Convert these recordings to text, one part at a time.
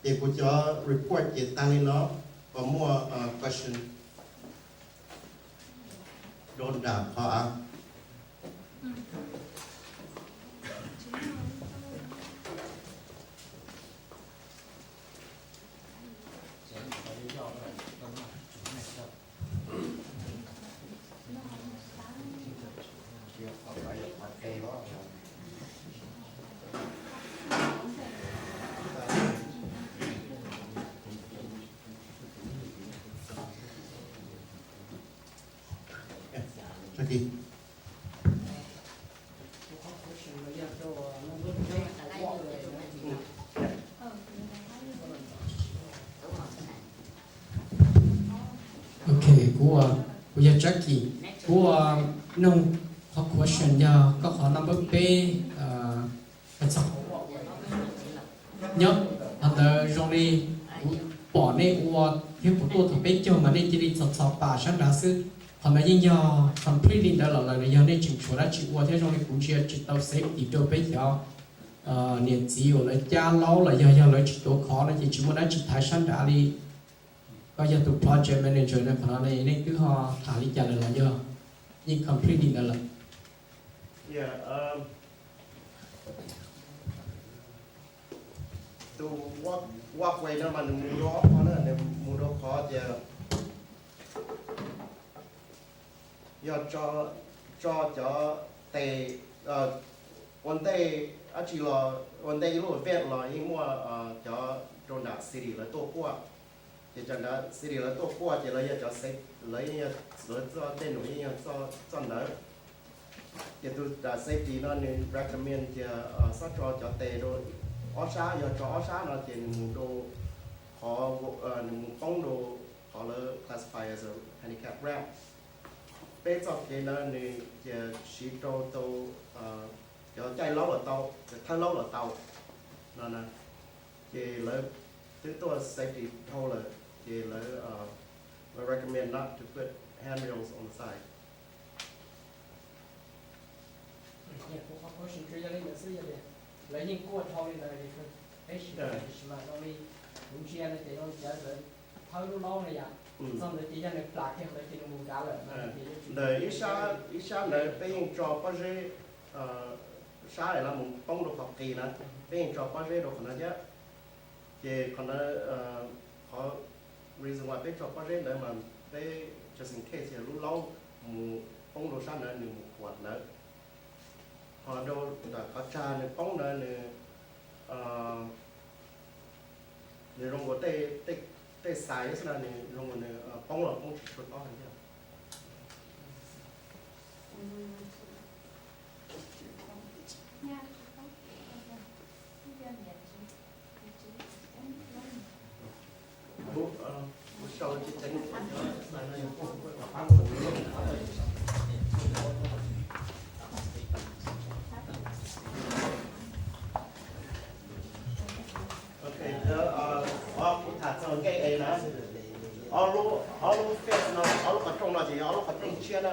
Ces kuv cov report ces tag li no, puas muaj question rau nram qhov av? Ok, kuv, kuv yog Jackie. Kuv, noog qhov question yog koj qhov number peb, nyob qhov ntawd zoo li kuv pom nej ua thiab kuv tuaj thaum peb caug mas nej cia li txhos txhos pam sab nrad xwb. Qhov ntawd yeej yog completely ntawd los lawm, yog nej tseem tshuav dab tsi ua thiab? Zoo li kuv ntsia tsis tau safety rau peb cov niam txiv uas lawv cab laub los yog, yog lawv tsis tuav khov no ces tsis muaj dab tsi thaiv sab nrad li. Koj yog tus project manager no, qhov no nej twb ho tham li cas lawm los yog yeej completely ntawd lawm? Tus walkway no mas nws mus rau ob qho na, nws mus rau qhov tias yog tso cov tes ua ntej dab tsi los, ua ntej ib lub event los yeej muaj cov rau nram city lawv tuaj kuaj. Ces cov nram city lawv tuaj kuaj ces lawv yog cov safe, lawv yeej yog lawv txoj dej num yeej yog txoj ntawd. Ces tus nram safety no nws recommend tias xob tso cov tes rau ob sab, yog tso ob sab no ces nws mus rau qhov, nws mus poob rau qhov lawv classify as a handicap ramp. Peb txoj kev ntawd nws ces siv rau tau cov caij laub los tau, cov thawb laub los tau no na. Ces lawv twb tuaj safety dhau lawm, ces lawv recommend not to put handrails on the side. Kuv qhov question tsuas yog li ntawd xwb, yog li lawv yeej kuaj dhau li ntawd li, peb sim, sim mas zoo li kuv ntsia no ces zoo li cov lawv thawb lub laub no yom, txog ntawd ces yog nws plam kiag ntawd ces nws mus nrad lawm. Ntawm ib sab, ib sab ntawd peb yeej tso pob zeb, sab no mus poob rau qhov qis na, peb yeej tso pob zeb rau qhov no thiab. Ces qhov ntawd, qhov reason why peb tso pob zeb ntawd mas peb just in case yog lub laub mus poob rau sab ntawd nws mus huam ntawd. Ho rau ntawm qhov tsag nws poob ntawd nws, nws zoo nkaus tej, tej size xwb na, nws zoo nkaus nws poob los poob tsis tshua tob heev thiab. Ok, kuv tham txog nkej es na, ob lub, ob lub fence no, ob lub qhov rooj no ces yog ob lub qhov rooj tshiab na.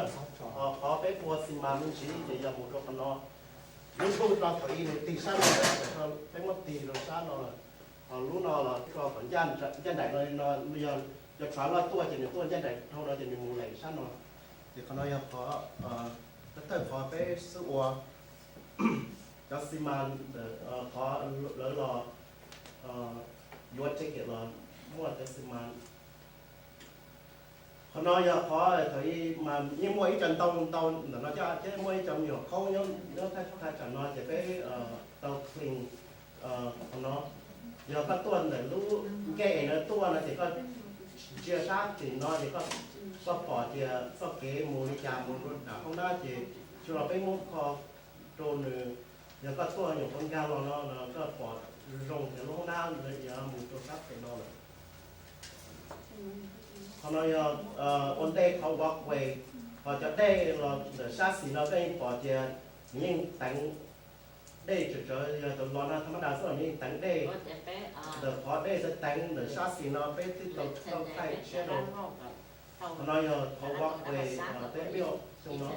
Qhov peb pua xi mas me ntsis ces yog mus rau qhov no. Lub ntuj no thaum ub nws tig sab no, peb muab tig rau sab no lawm. Ho lub no los tso kom ncaj nraim no, no yog cov tshuav loj tuaj ces nws tuaj ncaj nraim dhau no ces nws mus lees sab no. Ces qhov no yog qhov, thawj qhov peb xub ua cov xi mas ntawm qhov lawv los yuav ticket los muaj cov xi mas. Qhov no yog qhov thaum ub mas yeej muaj ib co ntoo ntau ntawm no coj thiab muaj ib co me nyuam khaub nyob thaj tsam no ces peb tau clean qhov no. Yog koj tuaj ntawm lub nkej es no tuaj no ces koj ntsia sab tim no ces koj pom tias txoj kev mus li cas mus rau nram hoob nab ces tsuas los peb muab kho rau nws. Yog koj tuaj nyuam qhuav nkag los no koj pom zoo tias lub hoob nab yuav mus rau sab pem no lawm. Qhov no yog ua ntej qhov walkway, ho cov dej los ntawm sab xis no koj yeej pom tias nws yeej teev dej tsawv tsawv, yog cov los no tha mab das xwb los nws yeej teev dej. Ntawm qhov dej teev ntawm sab xis no peb twb tau thaij tshiab rau. Qhov no yog qhov walkway peb build xyoo no.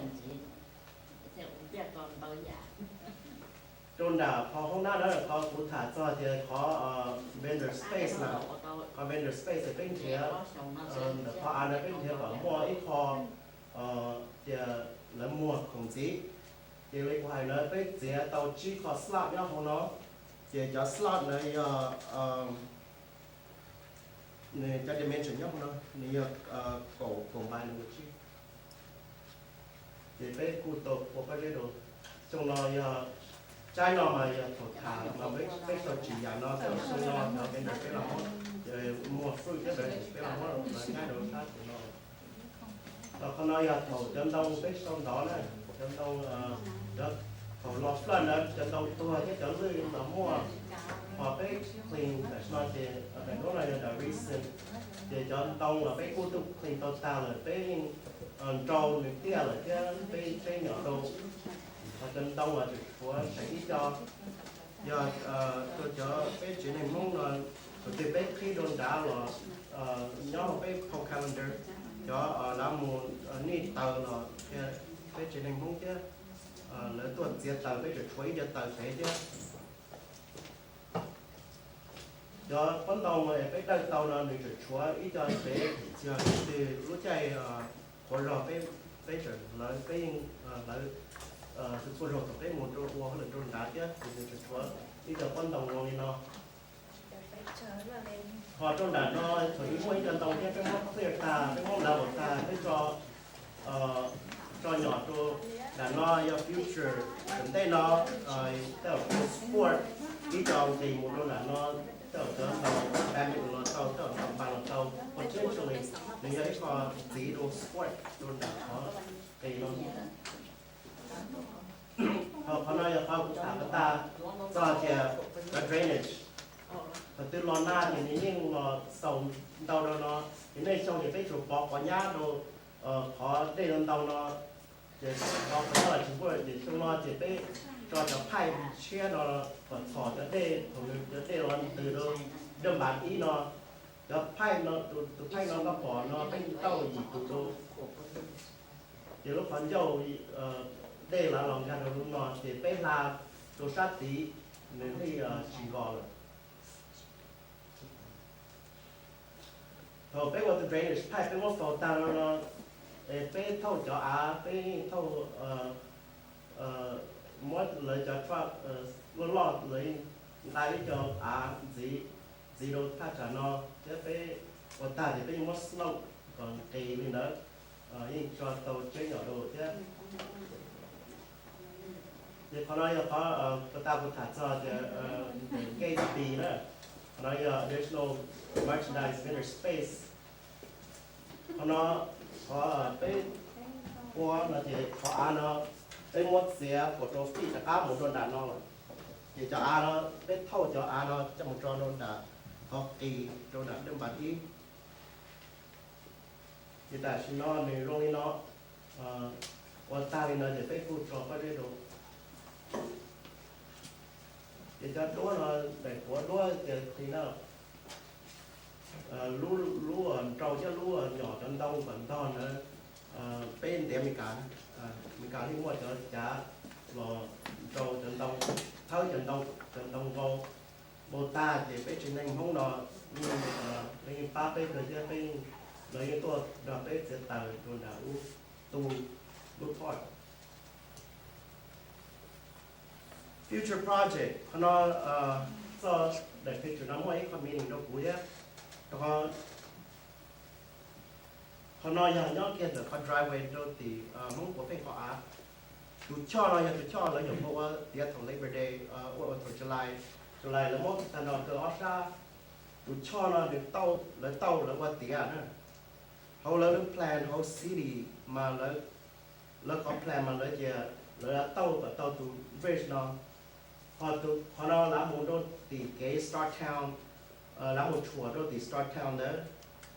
Rau nram qhov hoob nab na, qhov kuv tham txog tias qhov vendor vendor space na, qhov vendor space peb nrhiav ntawm qhov av na peb nrhiav kom muaj ib qho tias lawv muag khoom ntxiv. Ces li kuv hais na peb txiav tau tsib qho slot nyob hauv no, ces cov slot na yog nws cov dimension nyob hauv no nws yog kaum kaum npaim nws ua tsib. Ces peb kuj tau ua pob zeb rau. Xyoo no yog tsaib no mas yog thaum tham mas peb tau tsim yam no tau xyoo no cov vendor peb los muab, muag fruit thiab vegetables peb los muab los nyob rau sab tim no. Qhov no yog thaum cov ntoo peb sau ntov na, cov ntoo, thaum los flood na cov ntoo tuag thiab cov lwj los muaj, ho peb clean tam sim no ces daim duab no yog daim recent, ces cov ntoo los peb kuj tuaj clean tau tag lawm, peb yeej nrau nws tiaj lawm thiab peb tseb nyom rau. Ho cov ntoo los tseem tshuav seem ib co, yog rau cov peb tsev neeg Hmoob no, thaum twg peb qhib rau nrad los nyob hauv peb phau calendar, cov lawv mus nij taws los qhia peb tsev neeg Hmoob thiab, lawv tuaj txiav taws peb tseem tshuav ib co taws pem thiab. Cov pob ntoo peb dawj tau no nws tseem tshuav ib co pem, yog leej twg lub caij qhuav zog peb, peb tseem hlawv, peb yeej hlawv txhua txhua zaug thaum peb mus rau ua hauj lwm rau nrad thiab ces nws tseem tshuav ib co pob ntoo zoo li no. Ho rau nram no thaum twg muaj ib co ntoo thiab peb muab clear tag, peb muab level tag, peb tso, tso nyom rau. Nram no yog future, tom ntej no tej zaum rau sport, ib co nqis mus rau nram no, tej zaum cov ntoo badminton los tau, tej zaum ntoo npas los tau, potentially nws yog ib qho ntxiv rau sport rau nram qhov qis no. Ho qhov no yog qhov kuv tham tag txog tias cov drainage, thaum twg los nag ces nws yeej los xaus ntau rau no, ces nej xyoo ces peb tsuas pov qhov nyab rau qhov dej ntau no, ces pov qhov nyab los tsis npuaj, ces xyoo no ces peb tso cov pipe tshiab no kom txhom cov dej, thaum nws cov dej los ntws rau dej npas ib no, cov pipe no, tus pipe no koj pom no peb tauj yim tus rau, ces lub qhov ncauj dej lawv los nkag rau lub no ces peb hla rau sab tid, nws thiaj tsis nkos lawm. Thaum peb ua tus drainage pipe peb muab faus tag no, peb thauj cov av, peb thauj, muab lawv cov truck loj loj lawv nqa ib co av ntxiv, ntxiv rau thaj tsam no, thiab peb ua tag ces peb yeej muab slope kom nqis li ntawd, yeej tso tau tseb nyom rau thiab. Ces qhov no yog qhov uas tas kuv tham txog tias gate B na, qhov no yog additional merchandise vendor space. Qhov no, qhov peb ua no ces qhov av no peb muab txiav kaum rau feet rov qab mus rau nram no lawm. Ces cov av no, peb thauj cov av no coj mus tso rau nram qhov qis rau nram dej npas ib. Ces tam sim no nws zoo li no, ua tag li no ces peb kuj tso pob zeb rau. Ces cov duab no, daim puav duab ces qhia na, lub, lub nrau thiab lub nyom cov ntoo kom ntog ntawd, peb ntiav Amelikas, Amelikas thiaj muaj cov cav los nrau cov ntoo, thawb cov ntoo, cov ntoo vau, vau tag ces peb tsev neeg Hmoob no yeej, lawv yeej pab peb kawg thiab peb, lawv yeej tuaj nrog peb txiav taws rau nram ub tu lub park. Future project, qhov no, txoj daim picture no muaj ib qho meaning rau kuv thiab, rau qhov qhov no yog nyob kiag ntawm qhov driveway rau tim Hmoob Puav Pheej qhov av. Tus choj no yog tus choj lawv nyuam qhuav ua tiav thaum Labor Day, ua thaum July, July lawv muab tag nrho kaw ob sab. Tus choj no nws tauj, lawv tauj lawv ua tiav na. Hauv lawv lub plan hauv city mas lawv, lawv qhov plan mas lawv tias lawv tauj kom tau tus bridge no. Qhov no lawv mus rau tim kev Star Town, lawv mus tshuam rau tim Star Town ntawd.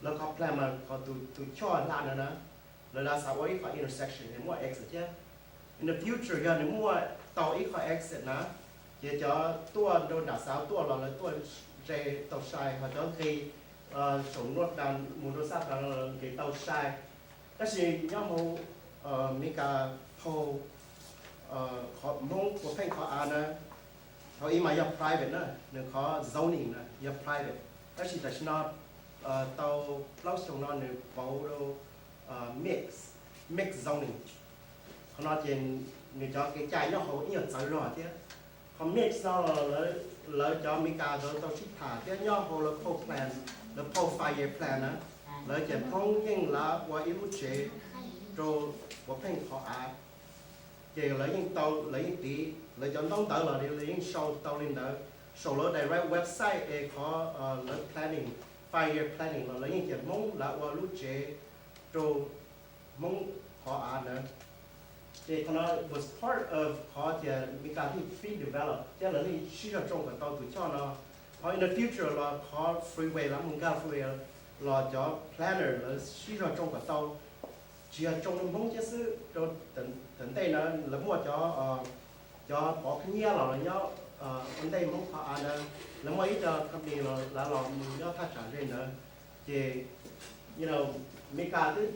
Lawv qhov plan mas qhov tus choj hla ntawd na, lawv xav ua ib qho intersection es muaj exit thiab. In the future yog nws muaj tau ib qho exit na, ces cov tuaj rau nram xav tuaj los lawv tuaj ntse tau sai, ho cov nqis saum nuj das mus rau sab pas no nqis tau sai. Tab sis nyob hauv Amelikas phau, qhov Hmoob Puav Pheej qhov av na, Qhov ib mas yog private na, nws qhov zoning na yog private, tab sis tam sim no tau plaub xyoo no nws pauv rau mix, mix zoning. Qhov no ces nws cov kev cai nyob hauv ib nyuag txawv zog thiab. Qhov mix no lawv cov Amelikas tau sib tham thiab nyob hauv lawv poll plan, lawv poll five year plan na, lawv ces Hmoob yeej lav ua ib lub tsev rau puav pheej qhov av. Ces lawv yeej tau, lawv yeej tiv, lawv cov ntaub ntawv los lawv yeej sau tau li ntawd, sau lawv direct website es qhov lawv planning, five year planning los lawv yeej tias Hmoob lav ua lub tsev rau Hmoob qhov av ntawd. Ces qhov no was part of qhov tias Amelikas thiaj free develop thiab lawv thiaj sib zog tsoo kom tau tus choj no. Qhov in the future los qhov freeway lav mus nkag freeway los cov planner lawv sib zog tsoo kom tau, tsis yog tsoo rau Hmoob thiab xwb, rau tom ntej na lawv muaj cov, cov pov khab nyiab los lawv nyob ua ntej Hmoob qhov av ntawd, lawv muaj ib co company los lawv los mus nyob thaj tsam ze ntawd. Ces Amelikas twb